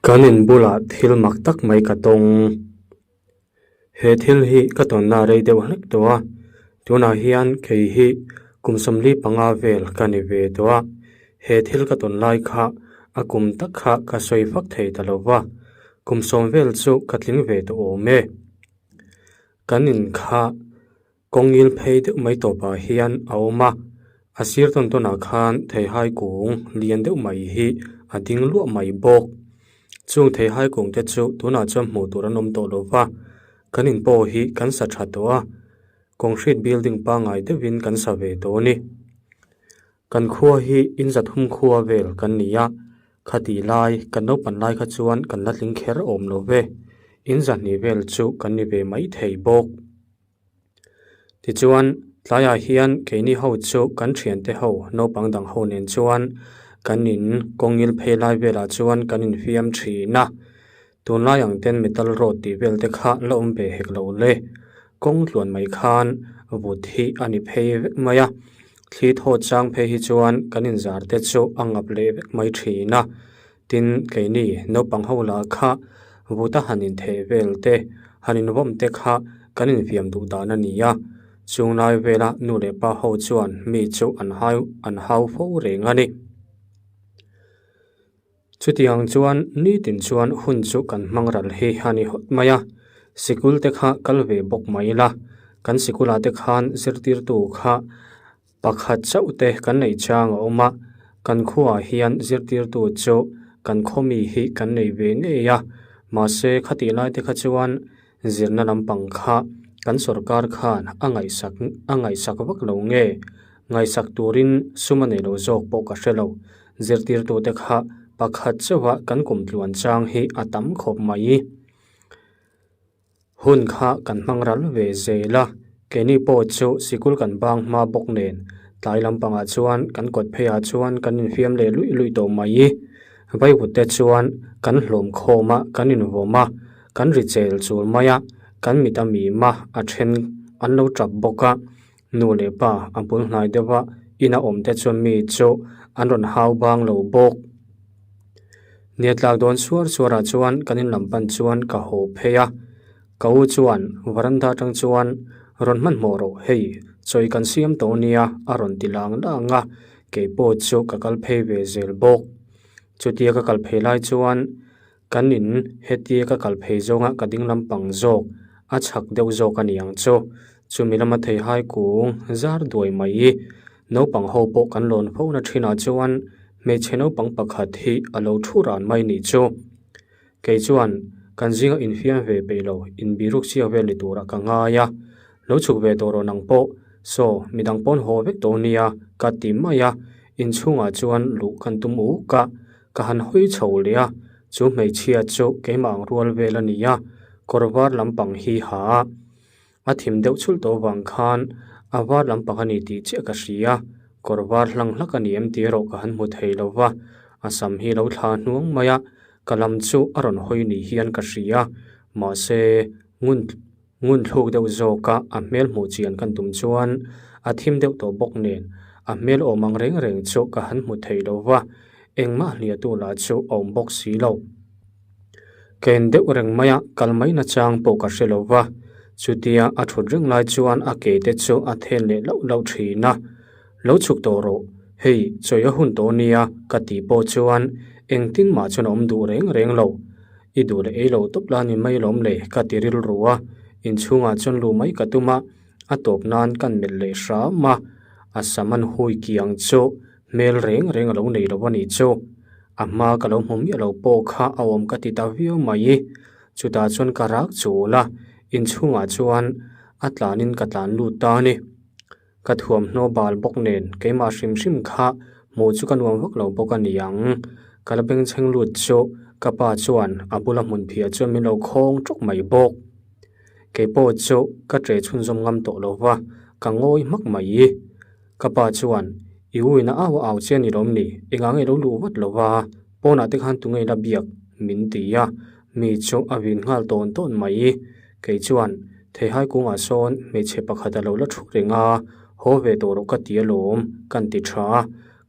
Kan in bulah thil mak tak mai ka tawng. He thil hi ka tawnna rei deuh hlek tawh a, tunah hian kei hi kum 45 vel ka ni ve tawh a. He thil ka tawn lai kha a kum tak kha ka sawi fak thei ta lo va, kum 10 vel chu ka tling ve tawh awm e. Kan in kha Kawng ngil phei deuh mai tawpah hian a awm a, a sir tawn tawnah khan theihai kung lian deuh mai hi a ding luah mai bawk. Chung theihai kung te chu tunah chuan hmuh tur an awm tawh lo va, kan in pawh hi kan sa tha tawh a, concrete building pangngai deuhin kan sa ve tawh a ni. Kan khua hi in zathum khua vel kan ni a, khatih lai kan naupan lai kha chuan kan la tling kher awm lo ve, in zahnih vel chu kan ni ve mai thei bawk. Tichuan, tlaiah hian keini ho chu kan thiante ho naupang dang ho nen chuan kan in kawngil phei lai velah chuan kan infiam thin a. Tunlai ang ten metal road tih vel te kha la awm ve hek lo le. Kawng tluan mai khan vut hi a ni phei vek mai a. Thli thaw chang phei hi chuan kan inzar te chu a ngap leh vek mai thin a. Tin, keini naupang ho lah kha vuta han intheh vel te, han invawm te kha kan infiam duh dan a ni a. Chung lai vela nu leh pa ho chuan mi chu an hau an hau fo reng a ni. Chutiang chuan nitin chuan hun chu kan hmang ral hi a ni hawt mai a. Sikul te kha kal ve bawk mai la, kan sikulah te khan zirtirtu kha Pakhat chauh te kan neih chang a awm a, kan khuaah hian zirtirtu chu kan khawmi hi kan nei ve ngei a, mahse khatih lai te kha chuan zirna lampang kha kan sorkar khan a ngaihsak a ngaihsak vak lo nge, ngaihsak turin sum a nei lo zawk pawh ka hre lo, zirtirtu te kha pakhat chauha kan kum tluan chang hi a tam khawp mai. Hun kha kan hmang ral ve zel a, keini pawh chu sikul kan bang hma bawk nen tlai lampangah chuan kan kawt pheiah chuan kan infiam leh luih luih tawh mai. Vaivut te chuan kan hlawm khawm a, kan invawm a, kan ri chel chul mai a, kan mit a mim a, a then an lo tap bawk a. Nu leh pa a bul hnai deuh a, ina awm te chuan mi chu an rawn hau bang lo bawk. Nia tlak dawn suar suarah chuan kan in lam pan chuan ka haw phei a, ka u chuan varanda atang chuan rawn hmanhmawh rawh hei chawi kan siam tawh ania a rawn ti lang lang a, keipawh chu ka kal phei ve zel bawk. Chutia ka kal phei lai chuan kan in hetia ka kal phei zawnga ka ding lampang zawk a chhak deuh zawk a ni ang chu, chumi lama theihai kung zar duai mai. Naupang ho pawh kan lawn fo na thinah chuan hmeichhe naupang pakhat hi a lo thu ran mai nih chu. Kei chuan kan zinga infiam ve peih lo, inbiruk chiak vel ni turah ka ngai a. Lo chhuk ve tawh rawh nang pawh, saw midang pawn haw vek tawh nia ka ti mai a, inchhungah chuan luh kan tum uk a, ka han hawi chho leh a, chu hmeichhia chu keimah ang rual vel a ni a, kawr var lampang hi ha a. A thim deuh chhulh tawh vang khan a var lampang a ni tih chiah ka hria. Kawr var hlang hlak a ni em tih erawh ka han hmu thei lo va, a sam hi lo thla hnuang mai a, ka lam chu a rawn hawi ni hian ka hria. Mahse, ngun ngun thluk deuh zawka a hmel hmuh chian kan tum chuan a thim deuh tawh bawk nen a hmel awm ang reng reng chu ka han hmu thei lo va, engmah hliahtu lah chu a awm bawk si lo. Ka en deuh reng mai a, kal mai nachang pawh ka hre lo va. Chutia a thut reng lai chuan a ke te chu a then leh lauh lauh thin a. Lo chhuk tawh rawh, hei chawi a hun tawh nia ka tih pawh chuan engtin mah chuan a awm duh reng reng lo. I duh leh ei lo tawp la ni mai lawm le ka ti rilru a, inchhungah chuan luh mai ka tum a, a tawp nan kan melh leh hram a, a sam an hui kiang chu Hmel reng reng a lo nei lo a nih chu. A hma ka lo hmu miah lo pawh kha a awm ka ti ta viau mai. Chutah chuan ka rak chul a, inchhungah chuan a tlanin ka tlan lut ta a ni. Ka thuamhnaw bal bawk nen keimah hrim hrim kha hmuh chu ka nuam vak lo bawk a ni ang. Ka la bengchheng lut chu ka pa chuan a bula hmun phiah chuan min lo khawng tawk mai bawk. Keipawh chu ka ṭe chhunzawm ngam tawh lo va, ka ngawi hmak mai. Ka pa chuan, I u in a au a au che a ni lawm ni? Engah nge lo luh vat lo va? Pawnah te khan tunge la biak? min ti a, mi chu a vin nghal tawn tawn mai. Kei chuan, Theihai kungah sawn hmeichhe pakhat a lo la thu reng a, haw ve tawh rawh ka ti alawm, kan ti tha a.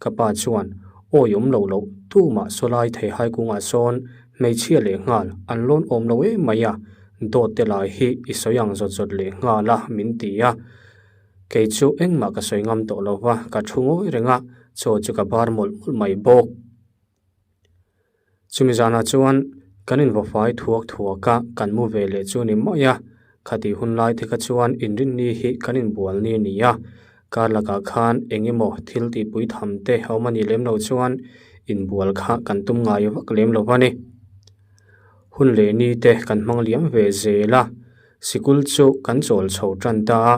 Ka pa chuan, Awi awm lo loh, tumah sawlai theihai kungah sawn Hmeichhia leh nghal an lawn awm lo em mai a, dawt te lai hi i sawi ang zawt zawt leh nghal a min ti a. Kei chu engmah ka sawi ngam tawh lo va, ka thu ngawi reng a, chaw chu ka bar mawlh mawlh mai bawk. Chumi zanah chuan kan invawfai thuak thuak a, kan mu ve leh chu ni mai a. Khatih hun lai te kha chuan inrinni hi kan inbual ni a ni a, kar lakah khan eng emaw thil tihpui tham te a awm a nih lem loh chuan inbual kha kan tum ngai vak lem lo a ni. Hun leh ni te kan hmang liam ve zel a, sikul chu kan chawl chho tan ta a,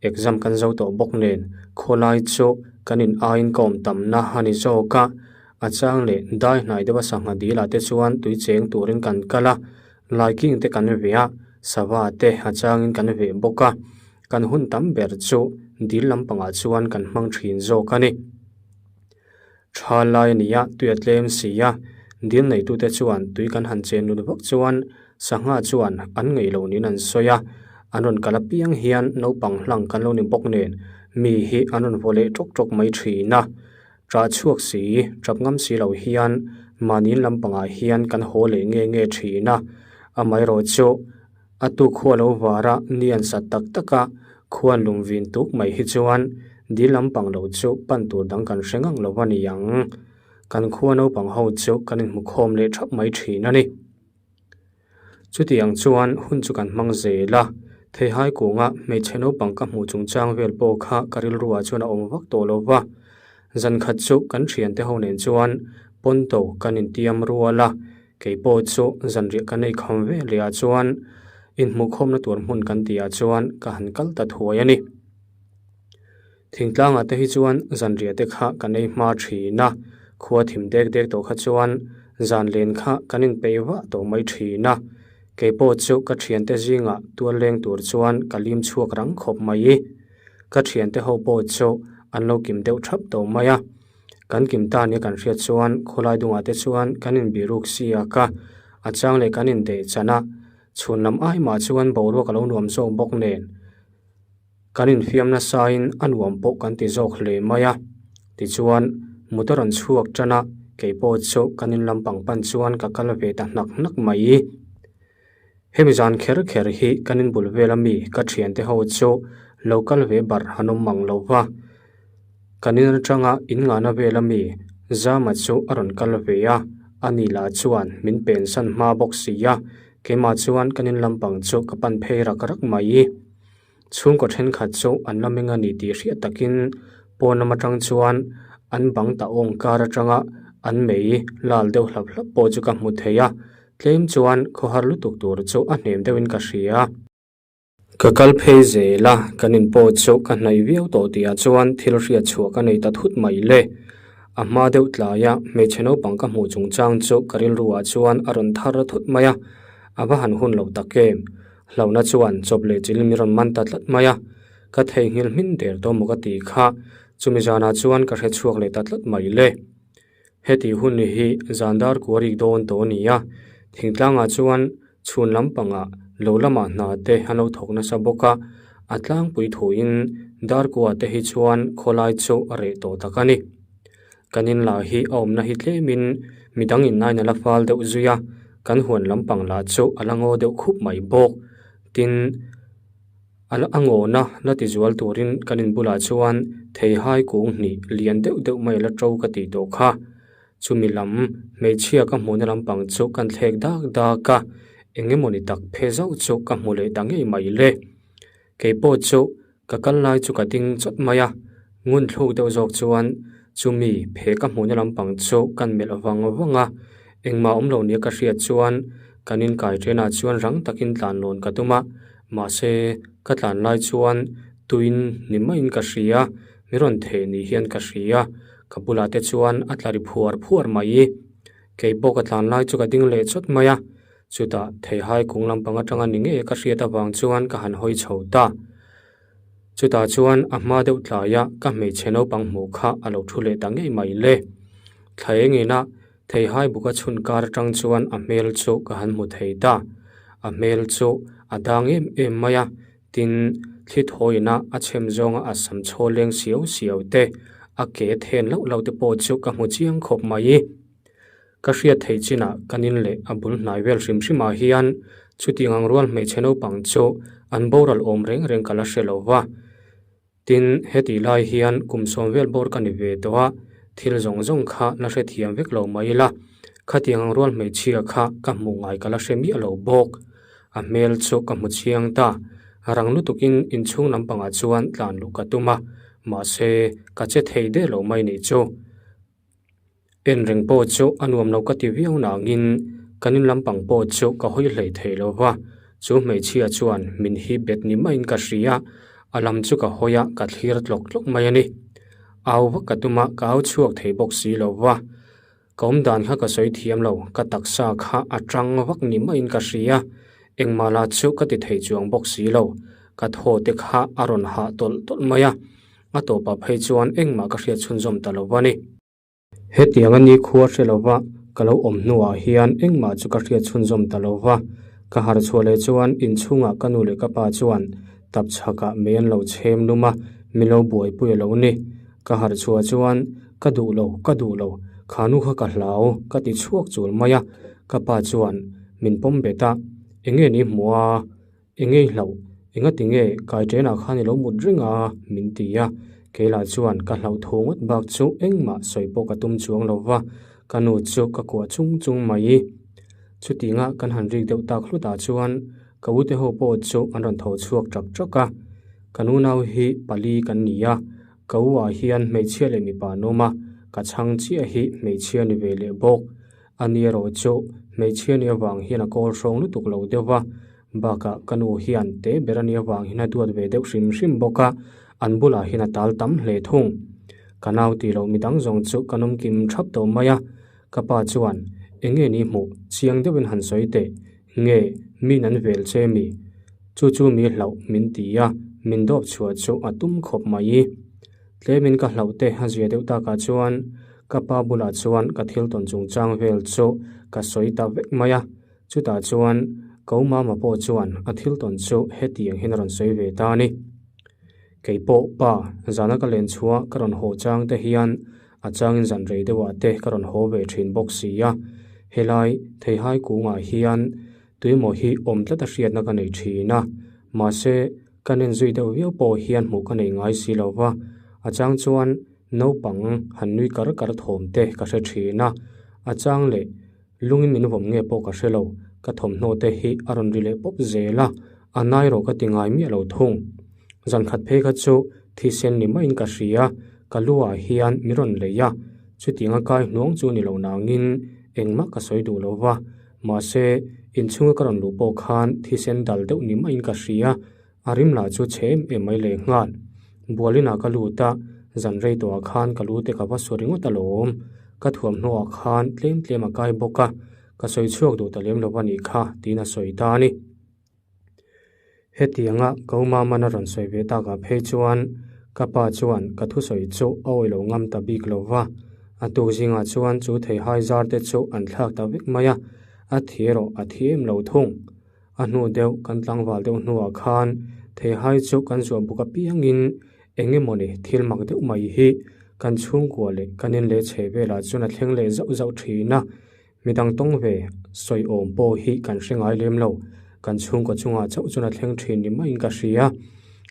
exam kan zo tawh bawk nen khawlai chu kan in aiin ka awm tamna a ni zawk a, a chang leh dai hnai deuha sangha dilah te chuan tui cheng turin kan kal a, Laiking te kan ve a, sava te a changin kan ve bawk a, kan hun tam ber chu dil lampangah chuan kan hmang thin zawk a ni. Tha lai a ni a, tui a tlem si a, dil neitute chuan tui kan han chen lut vak chuan sangha chuan an ngeih lo niin an sawi a, an rawn kal apiang hian naupang hlang kan lo ni bawk nen mi hi an rawn vaw leh tawk tawk mai thin a. Ṭah chhuak si, ṭap ngam si lo hian mahniin lampangah hian kan haw leh nge nge ṭhin a. Amaherawh chu a tu khua lo vara ni an sat tak tak a, khuan lung vin tuk mai hi chuan dil lampang lo chu pan tur dang kan hre ngang lo a ni ang. Kan khua naupang ho chu kan inhmukhawm leh ṭhap mai ṭhin a ni. Chutiang chuan hun chu kan hmang zel a, theihai kunga hmeichhe naupang ka hmuh chungchang vel pawh kha ka rilruah chuan a awm vak tawh lo va. Zan khat chu kan thiante ho nen chuan Ponto kan intiam rual a, kei pawh chu zanriah ka nei kham ve leh ah chuan inhmuhkhawmna tur hmun kan tihah chuan ka han kal ta thuai a ni. Thingtlangah te hi chuan zanriah te kha kan ei hma thin a, khua thim dek dek tawh kha chuan zan len kha kan inpeih vah tawh mai thin a. Kei pawh chu ka thiante zingah tual leng tur chuan ka lim chhuak rang khawp mai. Ka thiante ho pawh chu an lo kim deuh thap tawh mai a. Kan kim ta nia kan hriat chuan khawlai dungah te chuan kan inbiruk siak a, a chang leh kan indeih chan a, chhun lam ai mah chuan boruak a lo nuam zawk bawk nen. Kan infiam nasain a nuam pawh kan ti zawk hle mai a, tichuan motor an chhuak tan a, kei pawh chu kan in lampang pan chuan ka kal ve ta hnak hnak mai. Hemi zan kher kher hi kan in bul vel ami ka thiante ho chu lo kal ve bar han awm mang lo va, kan in atanga in ngahna vel ami Zama chu a rawn kal ve a, ani lah chuan min pensan hma bawk si a, keimah chuan kan in lampang chu ka pan phei rak rak mai. Chhungkaw thenkhat chu an la meng a ni tih hriat takin pawn lam atang chuan an bang ta awng kar atanga an mei lal deuh hlap hlap pawh chu ka hmu thei a, tlem chuan khawhar lutuk tur chu a hnem deuhin ka hria. Ka kal phei zel a, kan in pawh chu ka hnaih viau tawh tihah chuan thil hriat chhuah ka nei ta thut mai le. A hma deuh tlaia hmeichhe naupang ka hmuh chungchang chu ka rilruah chuan a rawn thar thut mai a, a va han hun lo tak em. Hlauhna chuan chawp leh chil mi rawn man ta tlat mai a, ka theihnghilh hmin der tawh maw ka tih kha, chumi zanah chuan ka hre chhuak leh ta tlat mai le. Heti hun hi zan dar kua rik dawn tawh a ni a, thingtlangah chuan chhun lampangah lo lamah hna te an lo thawk nasa bawk a, a tlangpui thuin dar kua te hi chuan khawlai chu a reh tawh tak a ni. Kan in lah hi a awmna hi tlemin midang in nain a la fal deuh zui a, kan huan lampang lah chu a la ngaw deuh khup mai bawk. Tin, a la a ngawna la ti zual turin kan in bulah chuan theihai kung hnih lian deuh deuh mai a la to ka tih tawh kha. Chumi lam hmeichhia ka hmuhna lampang chu kan thlek dak dak a, eng emawni tak phe zauh chu ka hmu leh ta ngei mai le. Kei pawh chu Ka kal lai chu ka ding chawt mai a, ngun thluk deuh zawk chuan chumi phe ka hmuhna lampang chu kan melh vang vang a, engmah awm lo nia ka hriat chuan kan inkai ṭenah chuan rang takin tlan lawn ka tum a, mahse ka tlan lai chuan tuin ni maiin ka hria, mi rawn theh ni hian ka hria, ka bulah te chuan a tla ri phuar phuar mai. Kei pawh ka tlan lai chu ka ding leh chawt mai a, Chutah theihai kung lampang atanga ni ngei ka hriat avang chuan ka han hawi chho ta. Chutah chuan a hma deuh tlaia ka hmeichhe naupang hmuh kha a lo thu leh ta ngei mai le. Thla engina theihai buka chhun kar atang chuan a hmel chu ka han hmu thei ta. A hmel chu a dang em em mai a, tin thli thawina a chhem zawnga a sam chhaw leng siau siau te, a ke then lauh lauh te pawh chu ka hmu chiang khawp mai. Ka hriat theih chinah kan in leh a bul hnai vel hrim hrimah hian chutiang ang rual hmeichhe naupang chu an boral awm reng reng ka la hre lo va. Tin, hetih lai hian kum sawm vel bawr ka ni ve tawh a, thil zawng zawng kha la hrethiam vek lo mai ila, khatiang ang rual hmeichhia kha ka hmuh ngai ka la hre miah lo bawk. A hmel chu ka hmu chiang ta, rang lutukin inchhung lampangah chuan tlan luh ka tum a, mahse ka che thei der lo mai nih chu. En reng pawh chu a nuam lo ka ti viau nangin kan in lampang pawh chu ka hawi hlei thei lo va, chu hmeichhia chuan min hi bet ni maiin ka hria, a lam chu ka hawi a, ka thlir tlawk tlawk mai a ni. Au vak ka tum a, ka au chhuak thei bawk si lo va, ka awm dan kha ka sawi thiam lo, ka taksa kha a tang vak ni maiin ka hria, engmah lah chu ka ti thei chuang bawk si lo, ka thaw te kha a rawn hah tawlh tawlh mai a. A tawpah phei chuan engmah ka hriat chhunzawm ta lo va ni. Hetiang a nikhua hre lova ka lo awm hnuah hian engmah chu ka hriat chhunzawm ta lo va. Ka harh chhuah leh chuan inchhungah ka nu leh ka pa chuan tap chhakah mei an lo chhem lum a, min lo buaipui a lo ni. Ka harh chhuah chuan ka duh lo, ka duh lo, kha nu kha ka hlau, ka ti chhuak chul mai a. Ka pa chuan min pawm bet a, Enge ni hmuh a? Enge i hlauh? Engati nge kai ṭenah khan i lo mut reng a? min ti a. Keilah chuan ka hlauh thu ngawt bak chu engmah sawi pawh ka tum chuang lo va, ka nu chu ka kuah chung chung mai. Chutinga kan han rik deuh tak hlutah chuan ka ute ho pawh chu an rawn tho chhuak ṭak ṭak a. Ka nunau hi pali kan ni a, ka u ah hian hmeichhia leh mipa an awm a, ka chhang chiah hi hmeichhia ni ve leh bawk. A ni erawh chu hmeichhia ni avang hian a kawl hrawng lutuk lo deuh va, bakah ka nu hian te ber a ni avang hian a duat ve deuh hrim hrim bawk a, an bulah hian a tal tam hle thung. Ka nau tih loh midang zawng chu ka nawm kim thap tawh mai a, ka pa chuan eng nge ni hmuh chiang deuhin han sawi teh, nge min an vel che mi? Chu chu mi hlauh min ti a, min dawp chhuah chu a tum khawp mai. Tlemin ka hlauh te a zia deuh takah chuan ka pa bulah chuan ka thil tawn chungchang vel chu ka sawi ta vek mai a, chutah chuan ko mama pawh chuan a thil tawn chu hetiang hian a rawn sawi ve ta a ni. Kei pawh pa zana ka len chhuah ka rawn haw chang te hian a changin zan rei deuhah te ka rawn haw ve thin bawk si a, helai theihai kungah hian tuimaw hi awm tlat a hriatna ka nei thin a, mahse Ka nen zui deuh viau pawh hian hmuh ka nei ngai si lo va, a chang chuan naupang han nui kar kar thawm te ka hre thin a, a chang leh lungin min vawm nge pawh ka hre lo, ka thawmhnaw te hi a rawn ri leh pawp zel a, a nai rawh ka ti ngai miah lo thung. Zan khat phei kha chu thisen ni maiin ka hria, ka lu ah hian min rawn lei a, chutiang a kai hnuang chu ni lo nangin engmah ka sawi duh lo va, Mahse, inchhunga ka rawn luh pawh khan thisen dal deuh ni maiin ka hria, a rim lah chu chhe em em mai leh nghal. Bualinah ka lut a, zan rei tawhah khan ka lu te ka va su ringawt alawm. Ka thuamhnuah khan tlem tlem a kai bawk a, ka sawi chhuak duh ta lem lo a nih kha tiin a sawi ta a ni. Hetianga ko Maman a rawn sawi ve takah phei chuan ka pa chuan ka thusawi chu a awih lo ngam ta bik lo va, a tuk zingah chuan chu theihai zar te chu an thlak ta vek mai a, a thi erawh a thi em lo thung. A hnu deuh kan tlangval deuh hnuah khan theihai chu kan zuah buk apiangin eng emawni thil mak deuh mai hi kan chhungkua leh kan in leh chheh velah chuan a thleng leh zauh zauh thin a. Midang tawng ve sawi awm pawh hi kan hre ngai lem lo, kan chhungkaw chungah chauh chuan a thleng thin ni maiin ka hria.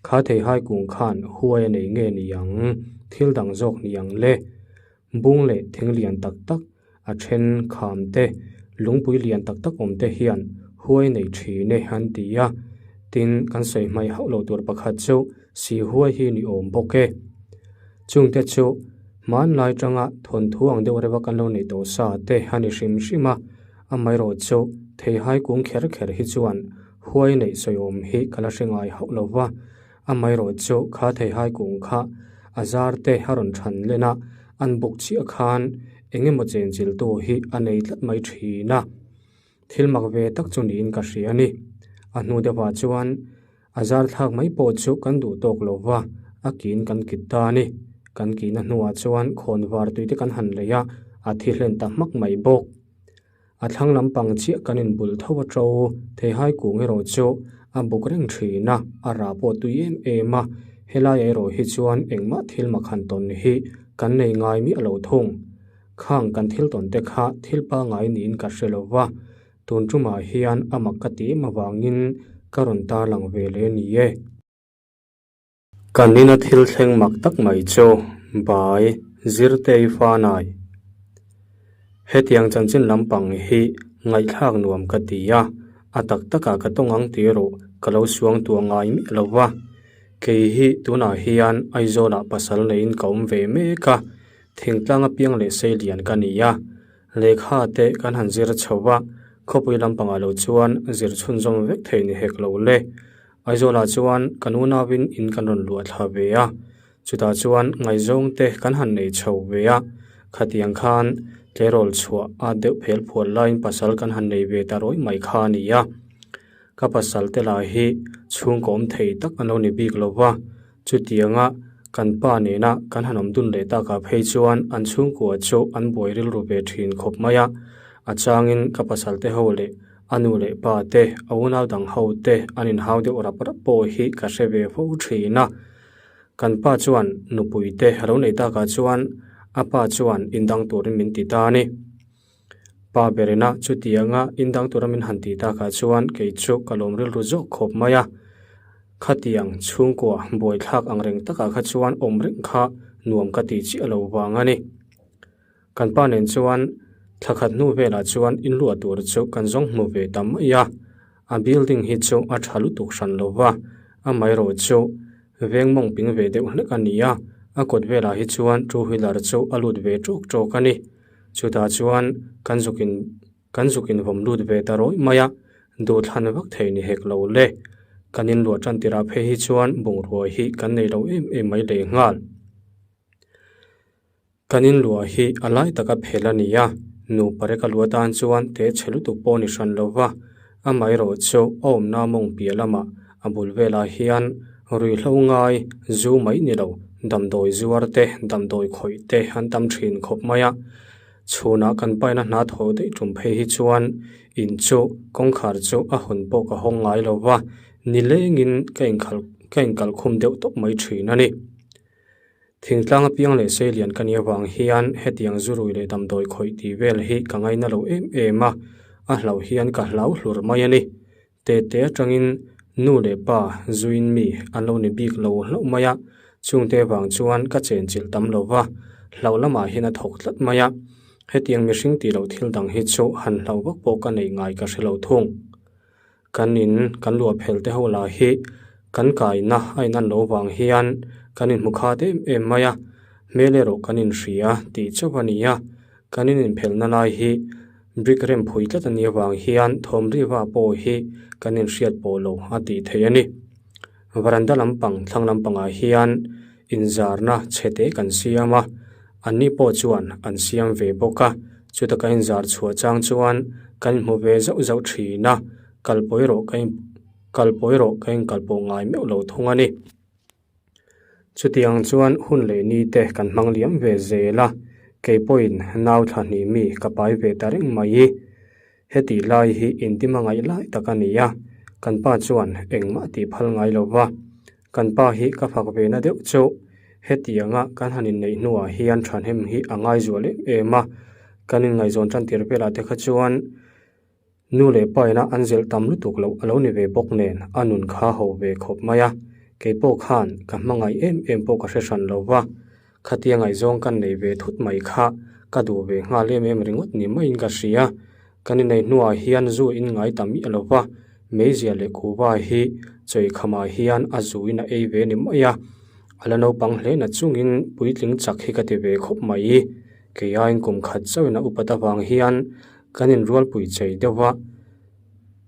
Kha theihai kung khan huai a nei nge ni ang, thil dang zawk ni ang le. Bung leh thing lian tak tak, a then kham te, lungpui lian tak tak awm te hian huai nei thin e an ti a. Tin, kan sawi hmaih hauh lo tur pakhat chu si huai hi ni awm bawk e. Chungte chu hmanlai tanga thawnthu ang deuh reuha kan lo neih tawh sa te a ni hrim hrim a, amaherawh chu theihai kung kher kher hi chuan huai neih sawiawm hi ka la hre ngai hauh lo va, amaherawh chu kha theihai kung kha a zar te a rawn than len a, an buk chiah khan eng emaw chenchiltu hi a nei tlat mai thin a. Thil mak ve tak chu niin ka hria a ni. A hnu deuhah chuan a zar thlak mai pawh chu kan duh tawk lo va, a kin kan kit ta a ni. Kan kihna hnuah chuan khawn var tui te kan han lei a, a thi hlen ta hmak mai bawk. A thlang lampang chiah kan inbul tho a to, theihai kung erawh chu a buk reng thin a, a rah pawh tui em em a. Helaiah erawh hi chuan engmah thil mak han tawn hi kan nei ngai miah lo thung. Khang kan thil tawn te kha thil pangngai niin ka hre lo va, tun tumah hian a mak ka ti em avangin ka rawn tarlang ve leh a ni e. Kan ina thil thleng mak tak mai chu Bai Zirtei Fanai. Hetiang chanchin lampang hi ngaihthlak nuam ka ti a, a tak takah ka tawng ang tih erawh ka lo suang tuah ngai miah lo va. Kei hi tunah hian Aizawlah pasal neiin ka awm ve mek a, thingtlang apiang leh seilian ka ni a, lehkha te kan han zir chho va, khawpui lampangah lo chuan zir chhunzawm vek thei ni hek lo le. Aizawlah chuan kan unauin in kan rawn luah thla ve a, chutah chuan ngaihzawng te kan han nei chho ve a, khatiang khan tleirawl chhuah a deuh phel phual laiin pasal kan han nei ve ta rawih mai kha a ni a. Ka pasal te lah hi chhungkaw awm thei tak an lo ni bik lo va, chutianga kan pa nena kan han awm dun leh takah phei chuan an chhungkua chu an buai rilru ve thin khawp mai a, a changin ka pasal te ho leh A nu leh pa te, a unau dang ho te an inhau deuh rap rap pawh hi ka hre ve fo thin a. Kan pa chuan nupui te a lo nei takah chuan a pa chuan indang turin min ti ta a ni. Pa berina chutianga indang tura min han tih takah chuan kei chu ka lawm rilru zawk khawp mai a. Khatiang chhungkua buaithlak ang reng takah kha chuan awm reng kha nuam ka tih chiah lo vang a ni. Kan pa nen chuan thla khat hnu velah chuan in luah tur chu kan zawng hmu ve ta mai a, a building hi chu a tha lutuk hran lo va, amaherawh chu veng mawng ping ve deuh hlek a ni a, a kawt velah hi chuan two wheeler chu a lut ve tawk tawk a ni. Chutah chuan kan zuk in kan zuk in vawm lut ve ta rawih mai a, duhthlan vak thei ni hek lo le. Kan in luah tan tirah phei hi chuan bungrua hi kan nei lo em em mai lehnghal. Kan inluah hi a lai taka phel a ni a, nupa reka luah tan chuan te chhe lutuk pawh ni hran lo va, amaherawh chu a awmna mawng piah lamah a bul velah hian ruihhlo ngai zu mai ni lo damdawi zuar te, damdawi khawih te an tam thin khawp mai a. Chhunah kan paina hna thaw daih tum phei hi chuan in chu kawngkhar chu a hawn pawh ka hawng ngai lo va, nilengin ka inkhalh ka inkalhkhum deuh tawp mai thin a ni. Thingtlang apiang leh seilian ka nih avang hian hetiang zurui leh damdawi khawih tih vel hi ka ngaina lo em em a, a hlauh hian ka hlau hlur mai a ni. Tete atangin nu leh pa zuin mi an lo ni bik lo hlauh mai a, chungte vang chuan ka chenchilh tam lo va, hlauh lamah hian a thawk tlat mai a. Hetiang mihring tih loh thil dang hi chu han hlauh vak pawh ka neih ngai ka hre lo thung. Kan in kan luah phel te ho lah hi kan kaina a inan lo vang hian kan inhmu khat em em mai a, hmel erawh kan inhria tih chauh a ni a, kan in inphelhna lai hi brick rem phui tlat a nih avang hian thawm riva pawh hi kan inhriat pawh lo a tih theih a ni. Varanda lampang thlang lampangah hian inzarna chhe te kan siam a, anni pawh chuan an siam ve bawk a, chuta kan inzar chhuah chang chuan kan inhmu ve zauh zauh thin a, kal pawi rawh ka in kal pawi rawh ka inkal pawh ngai meuh lo thung a ni. Chutiang chuan hun leh ni te kan hmang liam ve zel a, kei pawhin nau thla hnih mi ka pai ve ta reng mai. Heti lai hi intima ngaih lai tak a ni a, kan pa chuan engmah tih phal ngai lo va. Kan pa hi ka fak ve na deuh chu hetianga kan han inneih hnuah hian thahnem hi a ngai zual em em a, kan inngaihzawn tan tir velah te kha chuan nu leh pa ina an zilh tam lutuk loh a lo ni ve bawk nen a nun kha ho ve khawp mai a, keipawh khan ka hmangaih em em pawh ka hre hran lo va. Khatia ngaihzawng kan nei ve thut mai kha ka duh ve nghal em em ringawt ni maiin ka hria. Kan inei hnuah hian zu in ngai ta miah lo va, meizia leh kuva hi chawikhamah hian a zuin a ei ve ni mai a. A la naupang hle na chungin puitling chak hi ka ti ve khawp mai. Kei aiin kum khat chauhin a upat avang hian kan inrualpui chei deuh va.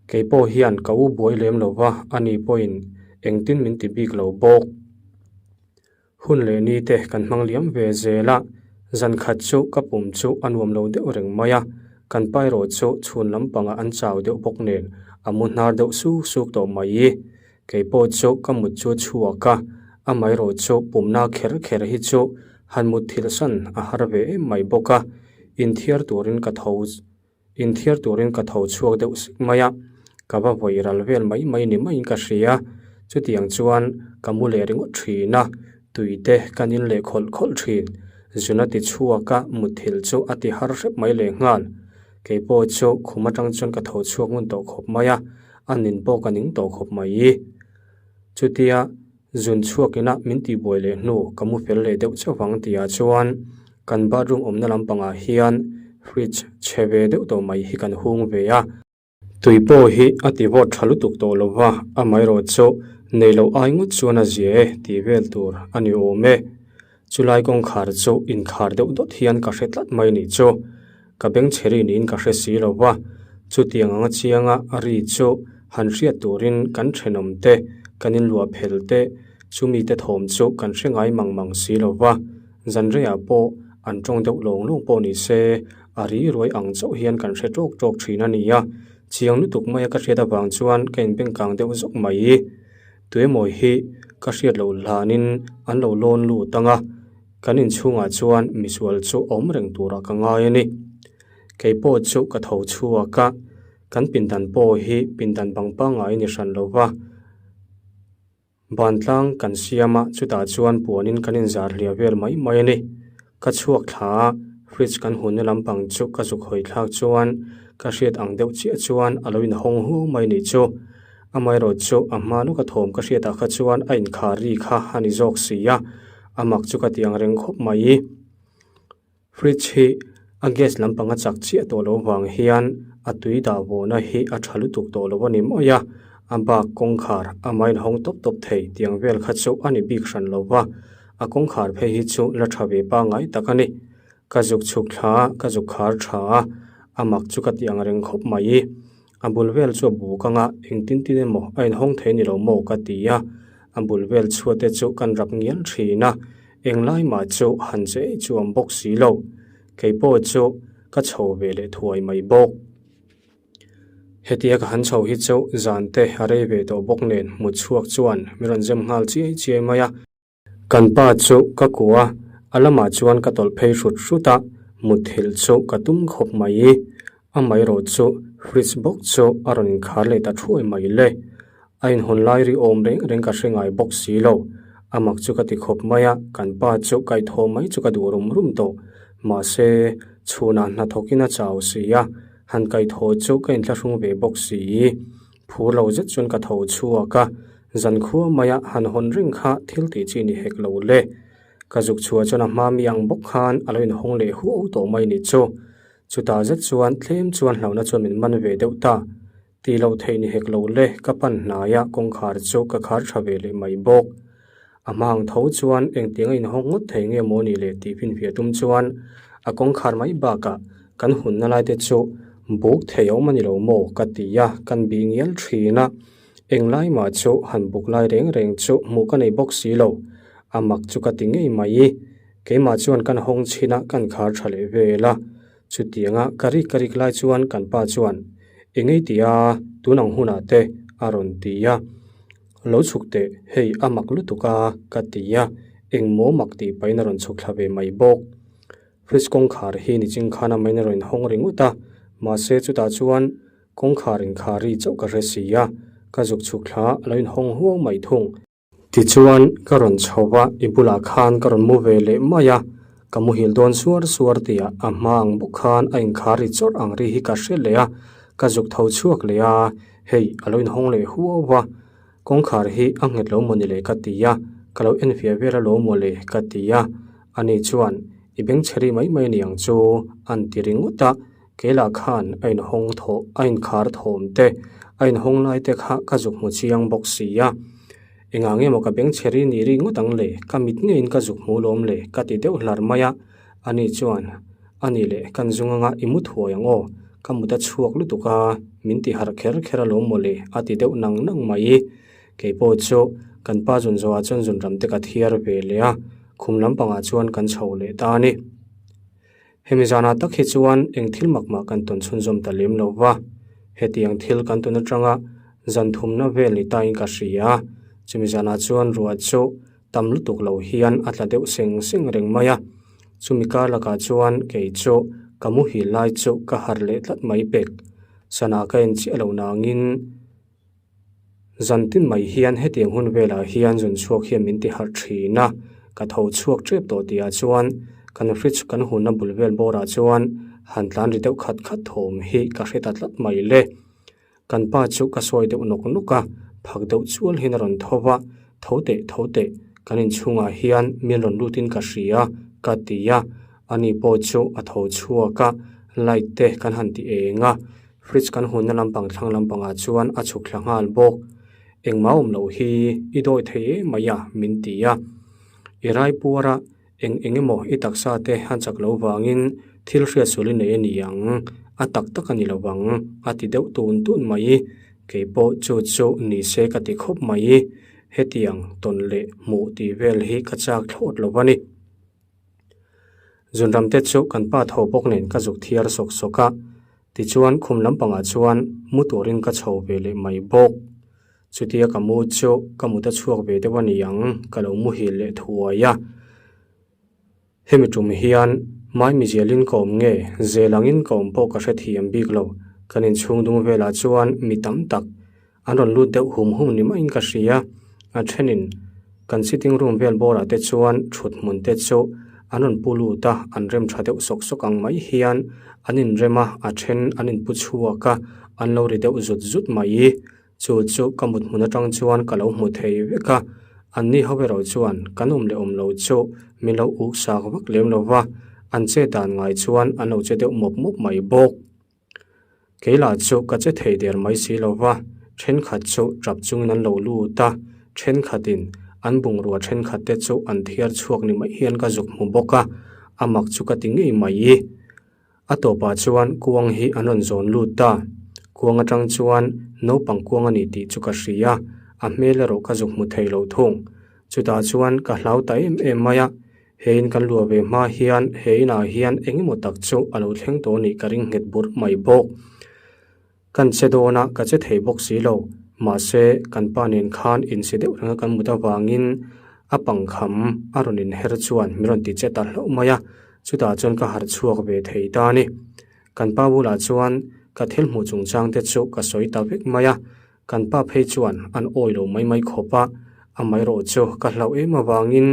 Kei pawh hian ka u buai lem lo va, ani pawhin engtin min ti bik lo bawk. Hun leh ni te kan hmang liam ve zel a, zan khat chu ka pum chu a nuam lo deuh reng mai a, kan pa erawh chu chhun lampangah an chau deuh bawk nen a mu hnar deuh suk suk tawh mai. Kei pawh chu ka mut chu chhuak a, amaherawh chu pumna kher kher hi chu han mut thilh san a har ve em mai bawk a, inthiar turin ka tho Inthiar turin ka tho chhuak deuh sek mai a, ka va vawi ral vel mai mai ni maiin ka hria. Chutiang chuan ka mu leh ringawt thin a, tui te ka nin leh khawlh khawlh thin. Zun a ti chhuak a, mutthilh chu a ti har hrep mai lehnghal. Kei pawh chu khum atang chuan ka tho chhuak ngun tawh khawp mai a, a nin pawh ka ning tawh khawp mai. Chutia zun chhuak ina min tihbuai leh hnu ka mu fel leh deuh chauh ang tihah chuan kan bathroom awmna lampangah hian fridge chhe ve deuh tawh mai hi kan hung ve a. Tui pawh hi a ti vawt tha lutuk tawh lo va, amaherawh chu nei loh ai ngawt chuan a zia e tih vel tur a ni awm e. Chulai kawngkhar chu inkhar deuh dawt hian ka hre tlat mai nih chu. Ka beng chhe ri niin ka hre si lo va, chutiang anga chianga a ri chu han hriat turin kan thenawm te, kan inluah phel te, chumi te thawm chu kan hre ngai mang mang si lo va, zanreiah pawh an tawng deuh lawng lawng pawh ni se, a ri ruai ang chauh hian kan hre tawk tawk thin a ni a, chiang lutuk maia ka hriat avang chuan ka inbengkang deuh zawk mai. Tuemaw hi ka hriat loh hlanin an lo lawn lut ang a, kan inchhungah chuan misual chu awm reng turah ka ngai a ni. Kei pawh chu ka tho chhuak a, kan pindan pawh hi pindan bang pangngai ni hran lo va, Bantlang kan siam a, chutah chuan puanin kan inzar hliah vel mai mai a ni. Ka chhuak thla a, fridge kan hunna lampang chu ka zuk hawi thlak chuan ka hriat ang deuh chiah chuan a lo inhawng huau mai nih chu. Amaherawh chu a hma lawka thawm ka hriatah kha chuan a inkhar ri kha a ni zawk si a, a mak chu ka ti ang reng khawp mai. Fridge hi a gas lampang a chak chiah tawh loh vang hian a tui dah vawhna hi a tha lutuk tawh lo a ni mawi a, a bak kawngkhar amah inhawng tawp tawp thei tiang vel kha chu a ni bik hran lo va, a kawngkhar phei hi chu la tha ve pangngai tak a ni. Ka zuk chhuk thla a, ka zuk khar tha a, a mak chu ka ti ang reng khawp mai. A bul vel chu a buk anga engtin tin emaw a inhawng thei ni lo maw ka ti a, a bul vel chhuat te chu kan rap ngial thin a, Englai mah chu han che ei chu awm bawk si lo, kei pawh chu ka chho ve leh thuai mai bawk. Hetia ka han chho hi chu zan te a rei ve tawh bawk nen hmu chhuak chuan min rawn zem nghal chiai chiai mai a. Kan pa chu ka kuah a, a lamah chuan ka tawlh phei hrut hrut a, mutthilh chu ka tum khawp mai. Amaherawh chu fridge bawk chu a rawn inkhar leh ta thuai mai le. A inhawn lai ri awm reng reng ka hre ngai bawk si lo. A mak chu ka ti khawp mai a, kan pa chu kaihthawh mai chu ka duh rum rum tawh. Mahse, chhunah hna thawkin a chau si a, han kaihthawh chu ka inthlahrung ve bawk si. Phur lo zet chuan ka tho chhuak a, zankhua maia han hawn reng kha thil tih chi ni hek lo le. Ka zuk chhuah chuan a hma mi ang bawk khan a lo inhawng leh huau tawh mai ni chu. Chutah zet chuan tlem chuan hlauhna chuan min man ve deuh ta. Tih loh theih ni hek lo le, ka pan hnaia kawngkhar chu ka khar tha ve leh mai bawk. A hma ang tho chuan engtiang a inhawng ngawt thei nge maw ni le tih finfiah tum chuan a kawngkhar mai bakah kan hunna lai te chu buk thei a awm a ni lo maw ka ti a, kan bih ngial thin a. Englai mah chu han buk lai reng reng chu hmuh ka nei bawk si lo, a mak chu ka ti ngei mai. Keimah chuan kan hawng chhin a, kan khar tha leh vel a. Chutianga ka rik ka rik lai chuan kan pa chuan, Engei ti a, tun ang hunah te a rawn ti a. Lo chhuk teh, hei a mak lutuk a, ka ti a, engmaw mak tih pahin a rawn chhuk thla ve mai bawk. Fridge kawngkhar hi niching khan a main a rawn inhawng ringawt a, mahse chutah chuan kawngkhar inkhar ri chauh ka hre si a, ka zuk chhuk thla a lo inhawng huau mai thung. Tichuan, ka rawn chho va, i bulah khan ka rawn mu ve leh mai a, ka muhil dawn suar suar tihah a hma ang bawk khan a inkhar ri chawrh ang ri hi ka hre leh a, ka zuk tho chhuak leh a, hei a lo inhawng leh huau va, kawngkhar hi a nghet lo maw ni le ka ti a, ka lo enfiah vel alawm maw le ka ti a, ani chuan i bengchhe ri mai mai aniang chu an ti ringawt a, keilah khan a inhawng thawh a inkhar thawm te a inhawng lai te kha ka zuk hmu chiang bawk si a, engah nge maw ka bengchhe ri ni ri ngawt ang le, ka mit ngeiin ka zuk hmu lawm le ka ti deuh hlar mai a, ani chuan ani leh kan zung anga i mu thuai ang aw, ka mut a chhuak lutuk a, min ti harh kher kher alawm maw le a ti deuh nang nang mai. Kei pawh chu kan pa zun zawhah chuan zun ram te ka thiar ve leh a, khum lampangah chuan kan chho leh ta a ni. Hemi zanah tak hi chuan eng thil mak mah kan tawn chhunzawm ta lem lo va, hetiang thil kan tawn atanga zan thumna vel ni tain ka hria. Chumi zanah chuan ruah chu tam lutuk lo hian a tla deuh seng seng reng mai a, chumi kar lakah chuan kei chu ka muhil lai chu ka harh leh tlat mai pek. Sana ka en chiah lo nangin. Zan tin mai hian hetiang hun velah hian zun chhuak hian min ti harh thin a, ka tho chhuak tep tawh tihah chuan Kan fridge kan hunna bul vel bawrah chuan han tlan ri deuh khat khat thawm hi ka hre ta tlat mai le. Kan pa chu ka sawi deuh nawk nawk a, phak deuh chual hian a rawn tho va, Tho teh, tho teh, kan inchhungah hian min rawn lutin ka hria, ka ti a. Ani pawh chu a tho chhuak a, light te kan han ti eng a, fridge kan hunna lampang thlang lampangah chuan a chhuk thla nghal bawk. Engmah awm loh hi i dawi thei em mai a, min ti a. I raipuara Eng eng emaw i taksa te a chak lo vangin thil hriatsual i nei a ni ang, a tak tak a ni lo vang, a ti deuh tun tun mai. Kei pawh chu chu ni se ka ti khawp mai. Hetiang tawn leh hmuh tih vel hi ka chak thlawt lo a ni. Zunram te chu kan pa tho bawk nen ka zuk thiar sawk sawk a, tichuan khum lampangah chuan mu turin ka chho ve leh mai bawk. Chutia ka mu chu ka mut a chhuak ve deuh a ni ang, ka lo muhil leh thuai a. Hemi tum hian Maimi zialin ka awm nge, zel angin ka awm pawh ka hrethiam bik lo. Kan inchhung dung velah chuan mi tam tak an rawn lut deuh hum hum ni maiin ka hria. A thenin kan sitting room vel bawrah te chuan thut hmun te chu an rawn pu lut a, an rem tha deuh sawk sawk ang mai hian an inrem a, a then an inpu chhuak a, an lo ri deuh zut zut mai. Chu chu ka mut hmun atang chuan ka lo hmu thei vek a, anni ho erawh chuan kan awm leh awm lo chu min lo uk sak vak lem lo va, an che dan ngai chuan an lo che deuh mawp mawp mai bawk. Kei lah chu ka che thei der mai si lo va, thenkhat chu tap chungin an lo lut a, thenkhatin an bungrua thenkhat te chu an thiar chhuak ni mai hian ka zuk hmu bawk a, a mak chu ka ti ngei mai. A tawpah chuan kuang hi an rawn zawn lut ta. Kuang atang chuan naupang kuang a ni tih chu ka hria, a hmel erawh ka zuk hmu thei lo thung. Chutah chuan ka hlau ta em em mai a, he in kan luah ve hma hian he inah hian eng emaw tak chu a lo thleng tawh nih ka ring nghet burh mai bawk. Kan che dawn a, ka che thei bawk si lo. Mahse, kan pa nen khan insi deuh renga kan mut avangin a pangkham a rawn inher chuan min rawn ti che ta hlauh mai a, chutah chuan ka harh chhuak ve thei ta a ni. Kan pa bulah chuan ka thil hmuh chungchang te chu ka sawi ta vek mai a, kan pa phei chuan an awi lo mai mai khawp a, amaherawh chu ka hlauh em avangin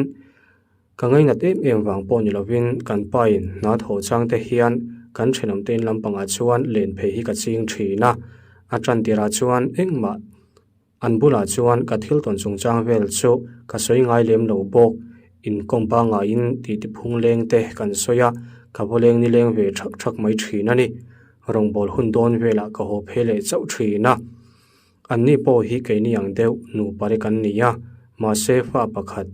Ka ngainat em em vang pawh ni lovin kan pain hna thawh chang te hian kan thenawm te in lampangah chuan len phei hi ka ching thin a, a tan tirah chuan engmah an bulah chuan ka thil tawn chungchang vel chu ka sawi ngai lem lo bawk. Inkawm pangaiin titi phung leng te kan sawi a, ka vaw leng ni leng ve thak thak mai thin a ni. Rawngbâwl hun dawn velah ka haw phei leh chauh thin a. Anni pawh hi keini ang deuh nupa re kan ni a, mahse fa pakhat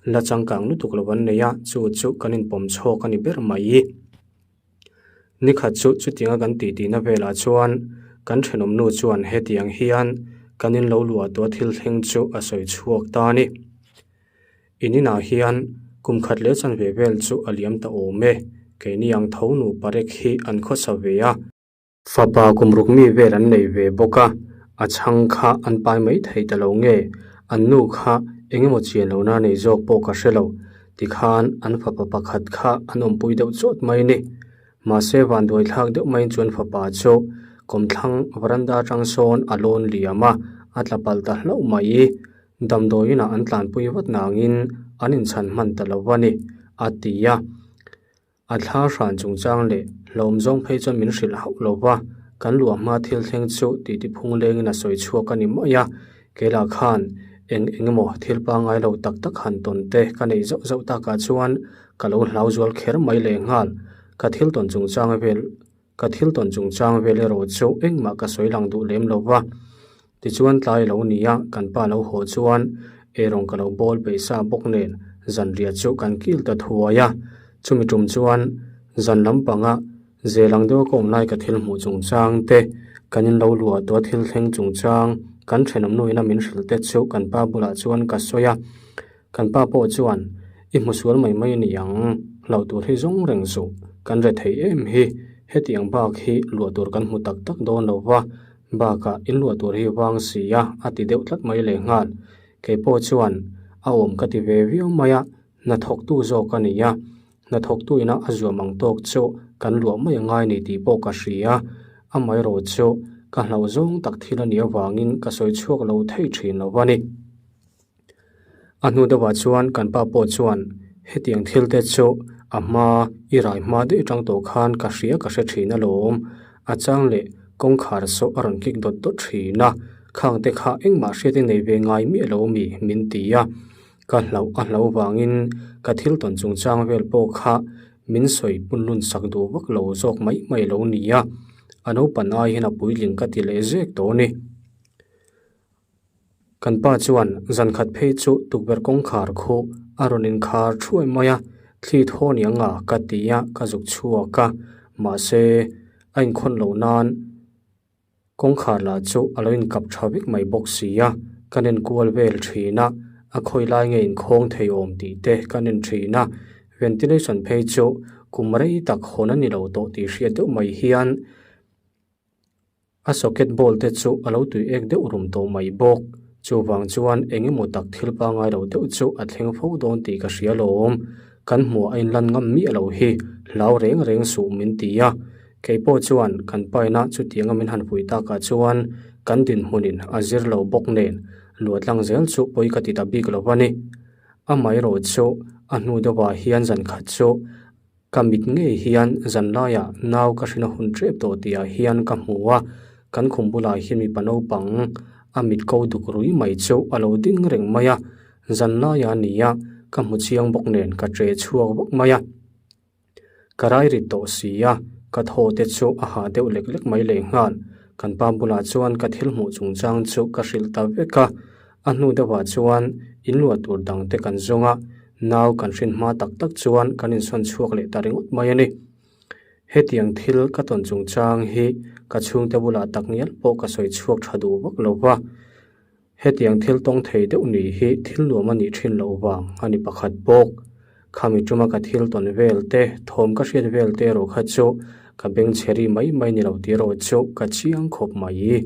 la changkang lutuk lo an nei a, chu chu kan inpawm chhawk a ni ber mai. Nikhat chu chutianga kan titihna velah chuan kan thenawmnu chuan hetiang hian kan in lo luah tawh thil thleng chu a sawi chhuak ta a ni. In inah hian kum khat leh chanve vel chu a liam ta awm e, keini ang tho nupa rek hi an khawsa ve a. Fapa kum ruk mi vel an nei ve bawk a, a chhang kha an pai mai thei ta lo nge, an nu kha eng emaw chian lohna nei zawk pawh ka hre lo, tikhan an fapa pakhat kha an awmpui deuh chawt mai ni. Mahse vanduai thlak deuh maiin chuan fapa chu kawmthlang varanda atang sawn a lawn liam a, a tla palh ta hlauh mai. Damdawiinah an tlanpui vat nangin an inchhan hman ta lo a ni, a ti a. A thla hran chungchang leh hlawm zawng phei chuan min hrilh hauh lo va, kan luah hma thil thleng chu titi phung lengin a sawi chhuak a ni mai a, keilah khan eng eng emaw thil pangngai lo tak tak han tawn te ka neih zauh zauh takah chuan ka lo hlau zual kher mai lehnghal. Ka thil tawn chungchang vel ka thil tawn chungchang vel erawh chu engmah ka sawi lang duh lem lo va. Tichuan tlai lo ni a, kan pa lo haw chuan eirawng ka lo bawl peih sa bawk nen zanriah chu kan kil ta thuai a. Chumi tum chuan zan lampanga zel ang deuha ka awm lai ka thil hmuh chungchang te, kan in lo luah tawh a thil thleng chungchang kan thenawm nuin a min hrilh te chu kan pa bulah chuan ka sawi a. Kan pa pawh chuan i hmu sual mai mai a ni ang, hlauh tur hi zawng reng suh, kan re thei em hi, hetiang bak hi luah tur kan hmu tak tak dawn lo va, Bakah in luah tur hi vang si a, a ti deuh tlat mai leh nghal. Kei pawh chuan a awm ka ti ve viau mai a, hnathawktu zawk a ni a, hnathawktu ina a zuam ang tawk chu kan luah mai a ngai ni tih pawh ka hria. Amaherawh chu ka hlauh zawng tak thil a nih avangin ka sawi chhuak lo thei thin lo va ni. A hnu deuhah chuan kan pa pawh chuan hetiang thil te chu A hma i rai hma daih atang tawh khan ka hria ka hre thin alawm. A chang leh kawngkhar saw a rawn kik dawt dawt thin a, khang te kha engmah hriat i nei ve ngai miah lo mi min ti a. Ka hlauh a hlauh vangin ka thil tawn chungchang vel pawh kha min sawi punlun sak duh vak lo zawk mai mai lo nia. A naupan ai hian a puitling ka ti leh zek tawh a ni. Kan pa chuan zan khat phei chu tukverh kawngkhar khu a rawn inkhar thuai mai a, thli thaw ni anga ka ti a, ka zuk chhuak a, mahse a inkhawn loh nan kawngkhar lah chu a lo inkap tha vek mai bawk si a, kan enkual vel thin a, a khawi lai nge inkhawng thei awm tih te kan en thin a, ventilation phei chu kum rei tak hawn a ni lo tawh tih hriat deuh mai hian. A socket ball te chu a lo tui ek deuh rum tawh mai bawk. Chuvang chuan eng emaw tak thil pangngai lo deuh chu a thleng fo dawn tih ka hria lawm. Kan hmuh a inlan ngam miah lo hi hlau reng reng suh min ti a. Kei pawh chuan kan paina chutianga min han pui takah chuan kan dinhmunin a zir lo bawk nen luatlang zel chu pawi ka ti ta bik lo a ni. Amaherawh chu a hnu deuhah hian zan khat chu Ka mit ngei hian zanlaiah nau ka hrina hun tep tawh tihah hian ka hmu a, kan khum bulah hian mipa naupang a mit ko duk rui mai chu a lo ding reng mai a, zanlaiah a ni a, ka hmu chiang bawk nen ka ṭe chhuak vak mai a. Ka rai rit tawh si a, ka thaw te chu a hah deuh lek lek mai lehnghal, kan pa bulah chuan ka thil hmuh chungchang chu ka hrilh ta vek a, A hnu deuhah chuan in luah tur dang te kan zawng a, nau kan hrin hma tak tak chuan kan insawn chhuak leh ta ringawt mai a ni. Hetiang thil ka tawn chungchang hi ka chhungte bulah tak ngial pawh ka sawi chhuak tha duh vak lo va, hetiang thil tawng thei deuh ni hi thil nuam a nih thin loh vang a ni pakhat bawk. Khami tuma ka thil tawn vel te, thawm ka hriat vel te erawh kha chu ka beng chhe ri mai mai ni lo tih erawh chu ka chiang khawp mai.